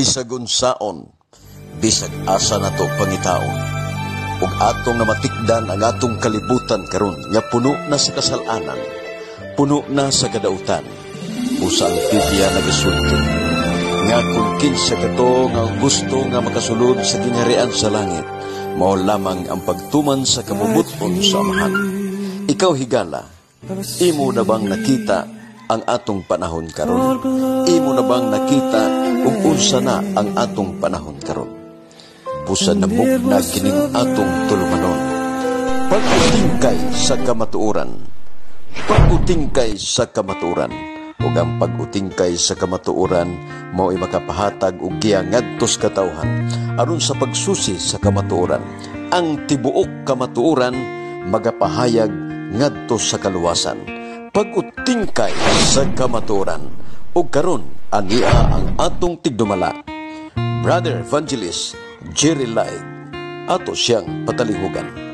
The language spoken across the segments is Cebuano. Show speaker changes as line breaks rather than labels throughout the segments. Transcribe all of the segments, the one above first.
Bisag unsaon, bisag asa nato pangitaon, ug atong namatikdan ang atong kalibutan karon nga puno na sa kasalanan, puno na sa kadautan. Usa ang Biblia nagasulti nga kung kinsa kato nga gusto nga makasulod sa gingharian sa langit, mao lamang ang pagtuman sa kabubut-on sa Amahan. Ikaw higala, imo na bang nakita ang atong panahon karon? Imo na bang nakita ug unsa na ang atong panahon karon? Busa namugna kining atong tulumanon. Pag-utingkay sa kamatuoran. Pag-utingkay sa kamatuoran. Ug ang pag-utingkay sa kamatuoran mao'y makapahatag og giya ngadto sa katawhan aron sa pagsusi sa kamatuoran. Ang tibuok kamatuoran magapahayag ngadto sa kaluwasan. Pag-utingkay sa kamatuoran. Ug karon ania ang atong tigdumala, Brother Evangelist Jerry Light, ato siyang patalihugan.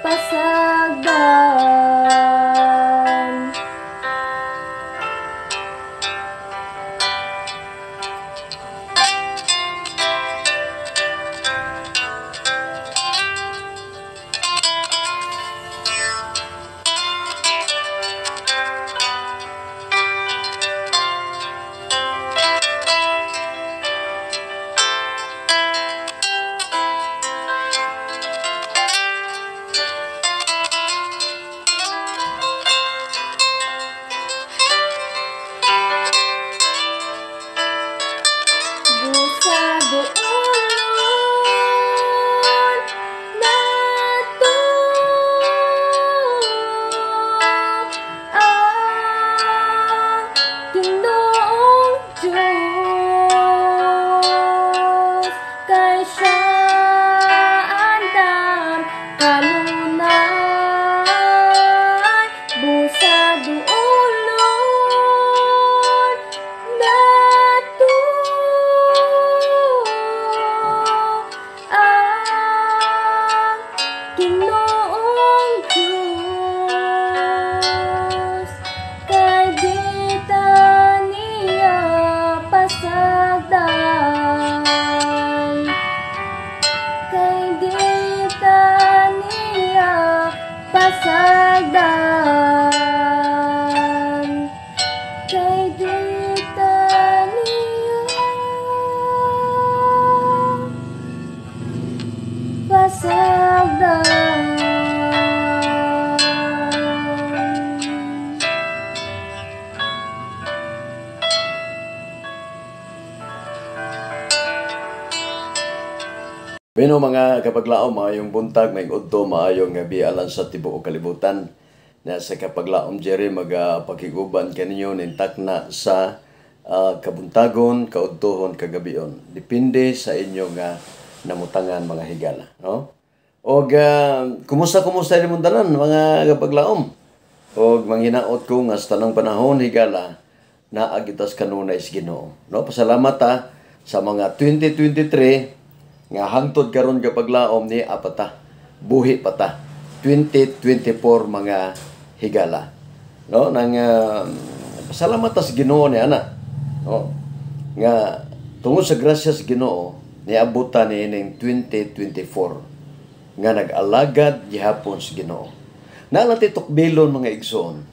Pasagdan.
Bueno, mga kapaglaom, maayong buntag, maayong udto, maayong gabi alang sa tibuok kalibutan. Na sa Kapaglaom Jerry magapakiguban kaninyo ning takna sa kabuntagon, kaudtohon, kagabion. Depende sa inyo nga namutangan, mga higala, no? Og kumusta kumusta ni tanan, mga kapaglaom? Og manghinaot ko nga sa tanang panahon, higala, naa kita sa kanunay sa Ginoo. No, pasalamat ta sa mga 2023 nga hangtod karon, kapaglaom, ni apata buhi pata 2024, mga higala, no? Nang pasalamat ta sa Ginoo ni ana, no, nga tungod sa grasya sa Ginoo niabot ta niining 2024 nga nag-alagad gihapon sa Ginoo. Naa lang tukbilon, mga igsoon,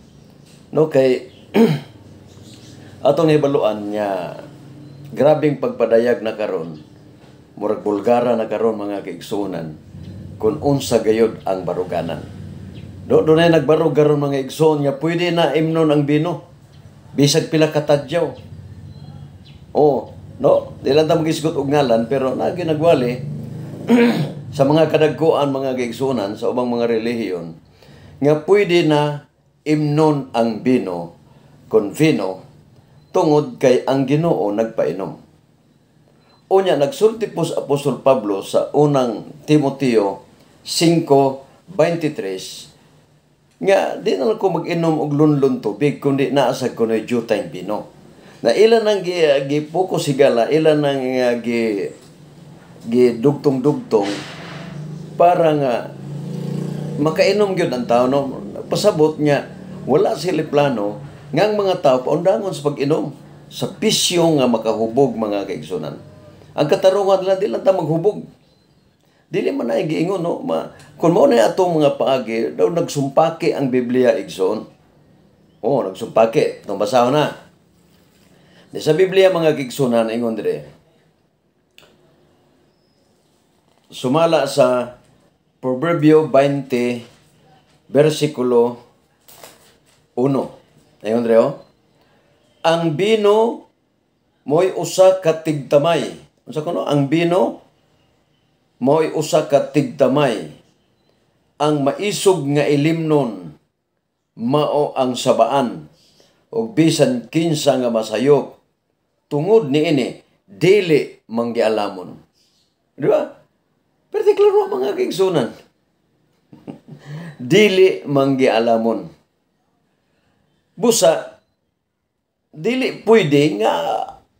no, kay atong nahibaluan nga grabeng pagpadayag na karon, murag bulgara na karon, mga kaigsuonan, kung unsa gayud ang baruganan. Do dunay nagbarog karon, mga igsoon, nga pwede na imnon ang bino bisag pila ka tadyaw. Oh, no, di lang ta magisgot og ngalan, pero na ginagwali sa mga kadagkuan, mga kaigsuonan, sa ubang mga relihiyon nga pwede na imnon ang bino kon vino tungod kay ang Ginoo nagpainom. Unya nagsulti po sa Apostol Pablo sa Unang Timoteo 5:23 nga di na lang ko mag-inom og lunlun tubig kundi naa sa kunoy jutay bino. Na ilan ang gi-focus, higala, ilan ang gi gi dugtong-dugtong para nga makainom gyud ang tao, no? Pasabot niya wala sila plano nga ang mga tao paundangon sa pag-inom sa bisyo nga makahubog, mga kaigsunan. Ang katarungan lang, di lang ta maghubog. Dili man na giingon, no? Ma, kung mao na atong mga paagi, daw nagsumpaki ang Biblia, igsoon. Oh, nagsumpaki. Itong basahon na. Di sa Biblia, mga kaigsunan, ingon dire. Sumala sa Proverbio 20 versikulo 1. Ingon dire, oh. Ang bino mo'y usa ka tigtamay. Unsa kuno? Ang bino mo'y usa ka tigtamay. Ang maisog nga ilimnon mao ang sabaan ug bisan kinsa nga masayop tungod niini dili manggialamon. Di ba? Pero di klaro, mga kaigsunan. Dili manggialamon. Busa, dili pwede nga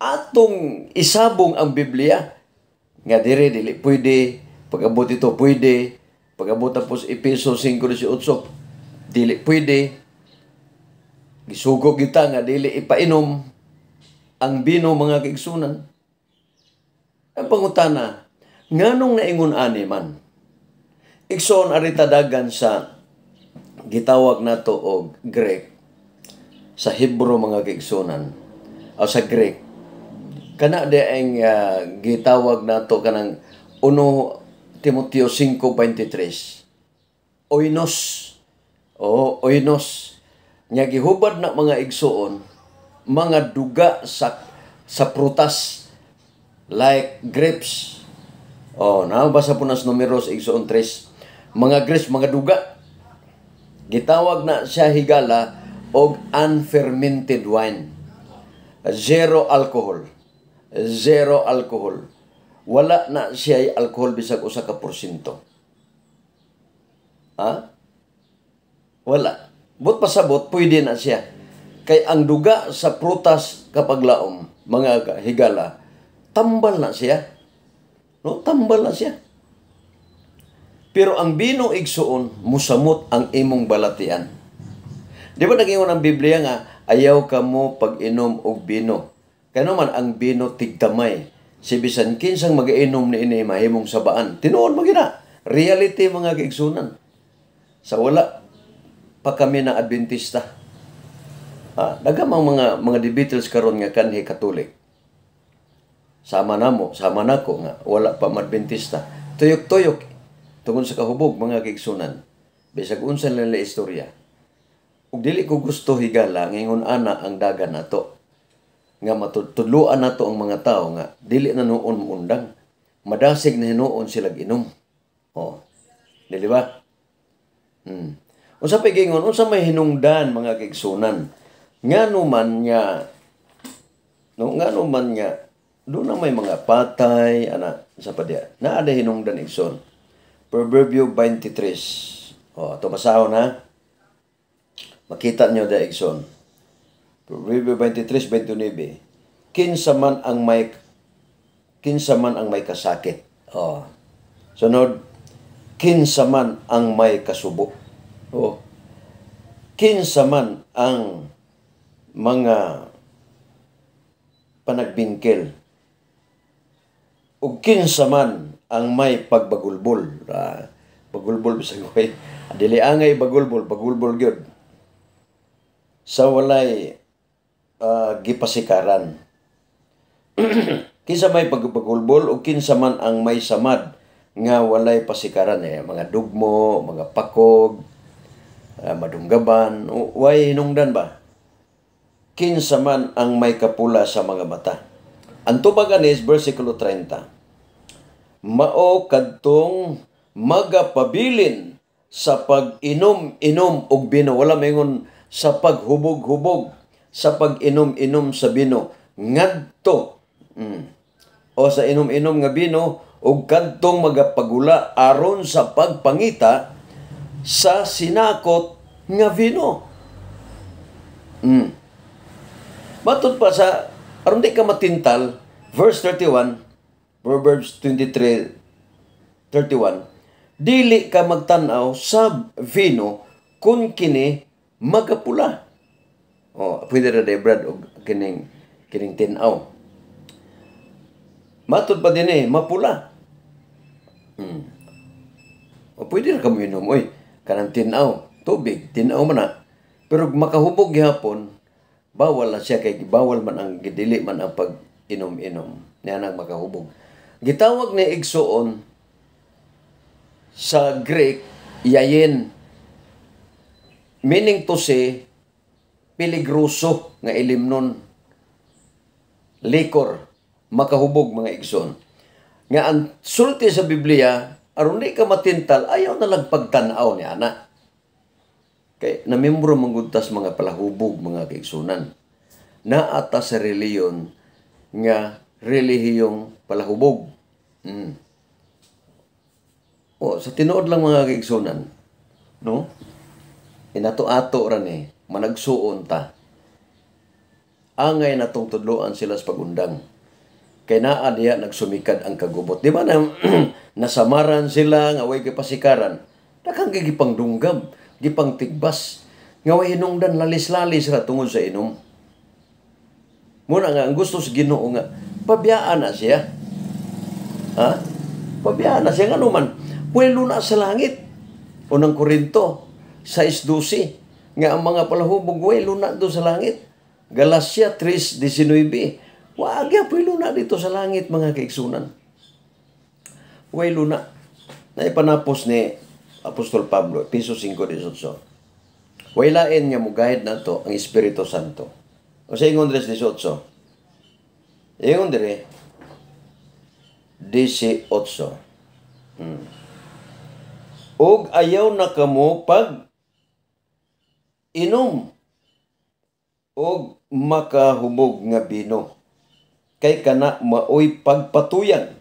atong isabong ang Biblia. Nga dire dili pwede, pag-abot ito pwede, pag-abot tapos Epeso 5:18, dili pwede. Gisugo kita nga dili ipainom ang bino, mga kaigsunan. Ang pangutana, nganong naingon ani man? Igsoon, arita dagan sa gitawag nato og Greek, sa Hebrew, mga kaigsunan, o sa Greek kana di ang gitawag nato kanang 1 Timoteo 5:23, oinos o oinos nya gihubad na, mga igsuon, mga duga sa prutas like grapes. Oh, nabasa po nas Numeros, igsuon, 3, mga grapes, mga duga. Gitawag na siya, higala, og unfermented wine, zero alcohol, zero alcohol. Wala na siya alcohol bisag 1%. Ha? Wala. But pasabot, pwede na siya. Kay ang duga sa prutas, kapaglaom, mga higala, tambal na siya. No, tambal na siya. Pero ang bino, igsuon, musamot ang imong balatian. Di ba nag-ingon ang Biblia nga ayaw ka mo pag-inom og bino? Kano man ang bino tigtamay. Si bisan kinsang magainom ni ini mahimong sabaan. Tinuod man gina. Reality, mga kaigsunan. Sa wala pa kami na Adventista. Ah, daghang mga debaters karon nga kanhi Katolik. Sama namo, sama nako nga wala pa Adventista. Tuyok-tuyok tungod sa kahubog, mga kaigsunan. Bisag unsa nila istorya. Ug dili ko gusto, higala, ngingon ana ang dagan nato. Nga matudluan nato ang mga tao nga dili na nuon muundang. Madasig na hinuon sila inom. Oh. Dili ba? Unsa pay gingon, unsa may hinungdan, mga kaigsunan? Ngano man nga no, ngano man nga doon na may mga patay ana sa pa diya. Naa da hinungdan, igsoon. Proverbio 23. Oh, ato basahon ha. Makita niyo da, igsoon. Proverbio 23:29. Kinsa man ang may kasakit. Oh. Sunod, kinsa man ang may kasubo. Oh. Kinsa man ang mga panagbingkil. Ug kinsa man ang may pagbagulbol. Ah, bagulbol bisag way. Dili angay bagulbol, bagulbol gyud. Sa walay gipasikaran. Kinsa may pagbagulbol ug kinsa man ang may samad nga walay pasikaran, eh, mga dugmo, mga pakog, madunggaban, way hinungdan ba? Kinsa man ang may kapula sa mga mata. Ang tubag anis, versikulo 30. Mao kadtong magapabilin sa pag-inom-inom og bino. Wala maingon sa paghubog-hubog, sa pag-inom-inom sa bino. Ngadto. O sa inom-inom nga bino, og kadtong magapagula aron sa pagpangita sa sinakot nga vino. Matod pa sa aron di ka matintal, verse 31, Proverbs 23:31, dili ka magtan-aw sa vino kung kini magapula. Oh, pwede ra day, Brad, og kining tin-aw. Matod pa din eh, mapula. O pwede ra ka mo inom, oy, kanang tin-aw, tubig, tin-aw man na. Pero makahubog gihapon, bawal na siya kay bawal man ang gidili man ang pag inom-inom. Niya nang makahubog. Gitawag ni, igsuon, sa Greek, yayin. Meaning to say, peligroso nga ilimnon. Liquor, makahubog, mga igsoon. Nga ang sulti sa Biblia, aron di ka matintal, ayaw na lang pagtanaw ni ana. Kay namembro manggud tas mga palahubog, mga kaigsunan. Naata sa reliyon nga relihiyong palahubog. O, sa tinuod lang, mga kaigsunan, no? Inato-ato ra ni, managsuon ta. Angay natong tudloan sila sa pagundang. Kay naa diya nagsumikad ang kagubot. Di ba na nasamaran sila nga way gipasikaran? Daghang kay gipangdunggab, gipangtigbas. Nga way hinungdan, lalis-lalis ra tungod sa inom. Muna nga ang gusto sa Ginoo nga pabiyaan na siya. Ha? Pabiyaan na siya, ngano man puwelo na sa langit. Unang Korinto 6:12 nga ang mga palahubog way luna do sa langit. Galacia 3:19. Wag ya luna dito sa langit, mga kaigsunan. Way luna. Naipanapos ni Apostol Pablo, Epeso 5:18. Way lain nga mugahid nato ang Espiritu Santo. O sa ingon diri 18. Ingon dire 18. Og ayaw na kamo pag inom og makahubog nga bino kay kana maoy pagpatuyang,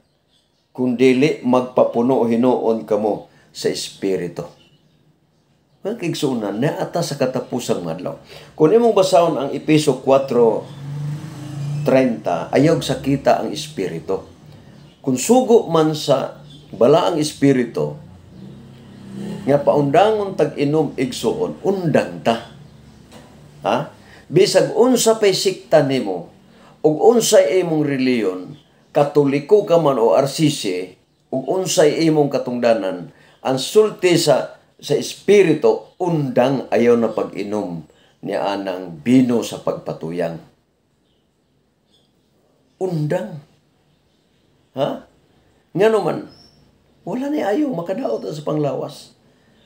kun dili magpapuno hinuon kamo sa Espiritu. Mga kaigsuonan, naata sa katapusang madlaw. Kung imong basahon ang Epeso 4:30, ayaw sakita ang Espiritu. Kung sugo man sa balaang espiritu nga paundangon tag-inom, igsuon, undang ta. Ha? Bisag unsa pay sikta nimo ug unsay imong reliyon, Katoliko ka man o RCC, ug unsay imong katungdanan, ang sulti sa espiritu, undang, ayaw na pag-inom ni anang bino sa pagpatuyang. Undang. Ha? Ngano man, wala ni ayo makadaot sa panglawas.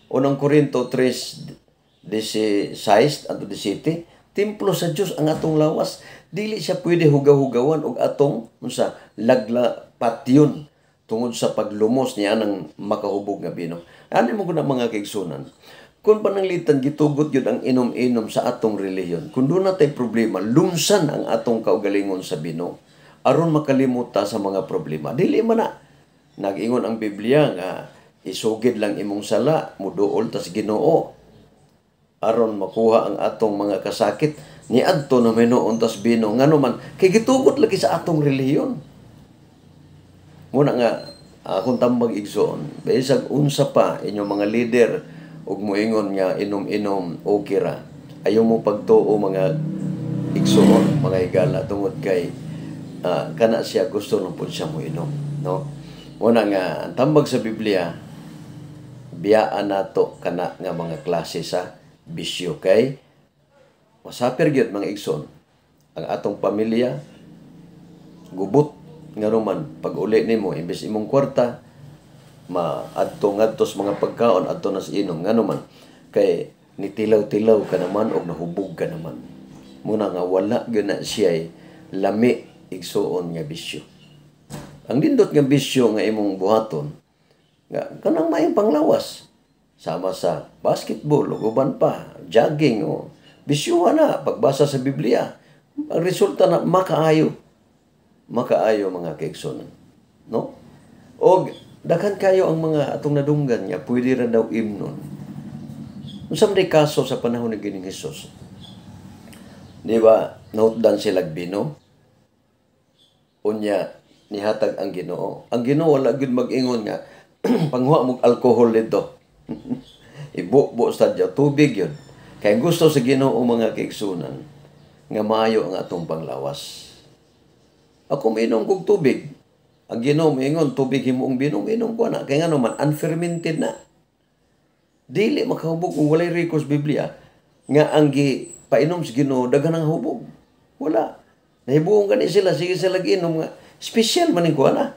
Unang Korinto 3:16 anto 17, templo sa Dios ang atong lawas. Dili siya pwede hugaw-hugawan og atong unsa lagla patyon. Tungod sa paglumos niya ng makahubog nga bino. Ano mo kuna, mga kaigsunan? Kung pananglitan gitugot yun ang inom-inom sa atong relihiyon, kung doon natay problema, lumsan ang atong kaugalingon sa bino aron makalimot ta sa mga problema. Dili man na. Nag-ingon ang Biblia nga isugid lang imong sala, muduol tas Ginoo aron makuha ang atong mga kasakit. Niadto na minuon tas bino, ngano man kay gitugot lagi sa atong relihiyon. Muna nga akong tambag, igsoon, bisag unsa pa inyong mga leader ug moingon nga inom-inom okay ra, ayaw mo pagtuo, mga igsoon, mga higala, tungod kay kana siya gusto lang pud siya mo inom, no? Muna nga ang tambag sa Biblia, biyaan nato kana nga mga klase sa bisyo kay masapir gyud, mga igsoon, ang atong pamilya, gubot. Nga man pag uli nimo, imbes imong kwarta maadto ngadto sa mga pagkaon, adto na sa inom, ngano man kay nitilaw-tilaw ka naman og nahubog ka naman. Muna nga wala gyud na siya lami, igsuon, nga bisyo. Ang nindot nga bisyo nga imong buhaton nga kanang maayong panglawas, sama sa basketball ug uban pa, jogging o bisyo na pagbasa sa Biblia, ang resulta na makaayo, makaayo, mga kaigsunan, no? Og daghan kayo ang mga atong nadunggan nga pwede ra daw imnon. Unsa man kaso sa panahon ni Ginoong Hesus? Di ba nahutdan sila bino? Unya nihatag ang Ginoo. Ang Ginoo wala gyud mag-ingon nga panghuwa mo alcohol dito. Ibubo sa tubig yun. Kay gusto sa Ginoo, mga kaigsunan, nga maayo ang atong panglawas. Ako minom kog tubig. Ang Ginoo moingon tubig himuong bino, minom ko na. Kay ngano man, unfermented na. Dili makahubog kung walay records Biblia nga ang gi painom sa Ginoo daghan ang hubog. Wala. Nahibuong gani sila, sige sila giinom nga special man ko na.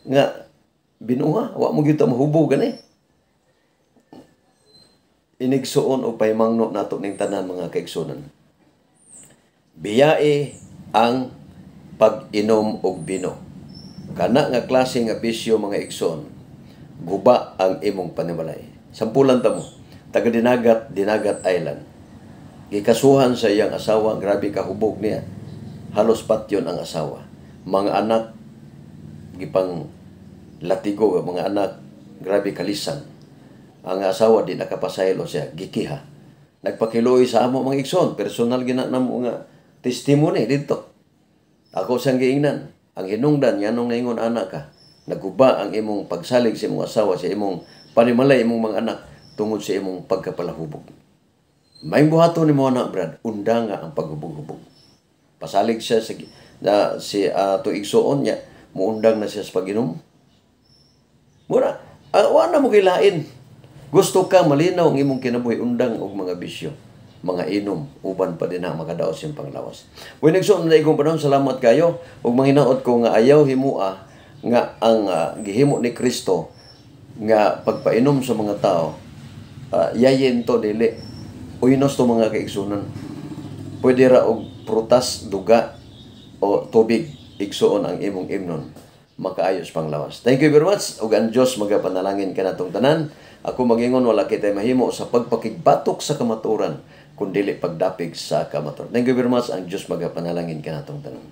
Nga binuha, wa mo gyud mahubog gani. Inigsuon o pahimangno nato ning tanan, mga kaigsunan. Biyae ang pag-inom og bino. Kana nga klase nga bisyo, mga igsoon, guba ang imong panimalay. Sampulan ta mo, taga Dinagat, Dinagat Island. Gikasuhan sa iyang asawa, grabe ka hubog niya. Halos patyon ang asawa. Mga anak, gipang latigo, mga anak, grabe kalisang. Ang asawa di nakapasaylo siya, gikiha. Nagpakiluoy sa amo, mga igsoon, personal gina namo nga testimony dito. Ako siyang giingnan, ang hinungdan nganong naingon anak ka, naguba ang imong pagsalig sa imong asawa, sa imong panimalay, imong mga anak, tungod sa imong pagkapalahubog. May buhaton nimo anak, brad, undanga ang paghubog-hubog. Pasalig siya sa na, si tuig igsuon niya, muundang na siya sa pag-inom. Mura, wala mo kilain. Gusto ka malinaw ang imong kinabuhi, undang og mga bisyo, mga inom, uban pa din na makadaos yung panglawas. When nagsuon na ikong panahon, salamat kayo. Ug manghinaot ko nga ayaw himua nga ang gihimo ni Kristo nga pagpainom sa mga tao, yayin to, dili. Uynos to, mga kaigsunan. Pwede ra og prutas, duga o tubig, igsuon, ang imong imnon, makaayos panglawas. Thank you very much. Ug ang Dios magapanalangin kanatong tanan. Ako magingon, wala kitay mahimo sa pagpakigbatok sa kamaturan kun dili pagdapig sa kamatuoran. Thank you very much. Ang Dios magapanalangin kanatong tanan.